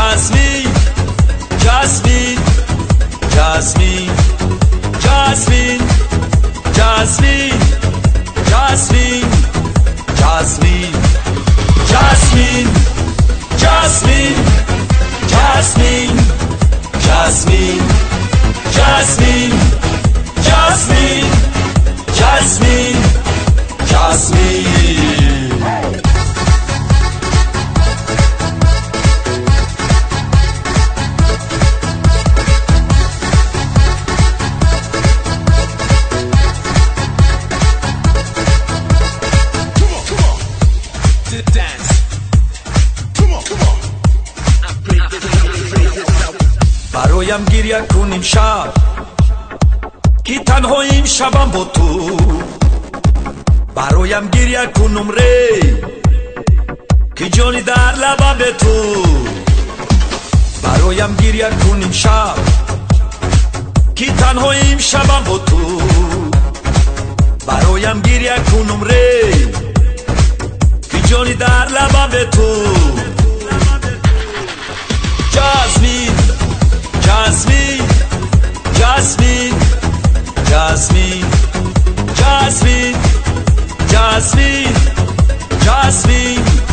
Jasmine, Jasmine, Jasmine, Jasmine, Jasmine, Jasmine, Jasmine, Jasmine, Jasmine, Jasmine, Jasmine, Jasmine, Jasmine, Jasmine, Jasmine. Бароям гиря кун имшаб, ки танҳо имшабам бо ту. Бароям гиря кунум рей, ки ҷони дар лабам бе ту. Бароям гиря кун имшаб, ки танҳо имшабам бо ту. Бароям гиря кунум рей, ки ҷони дар лабам бе ту. Jasmine, Jasmine, Jasmine, Jasmine, Jasmine, Jasmine, Jasmine.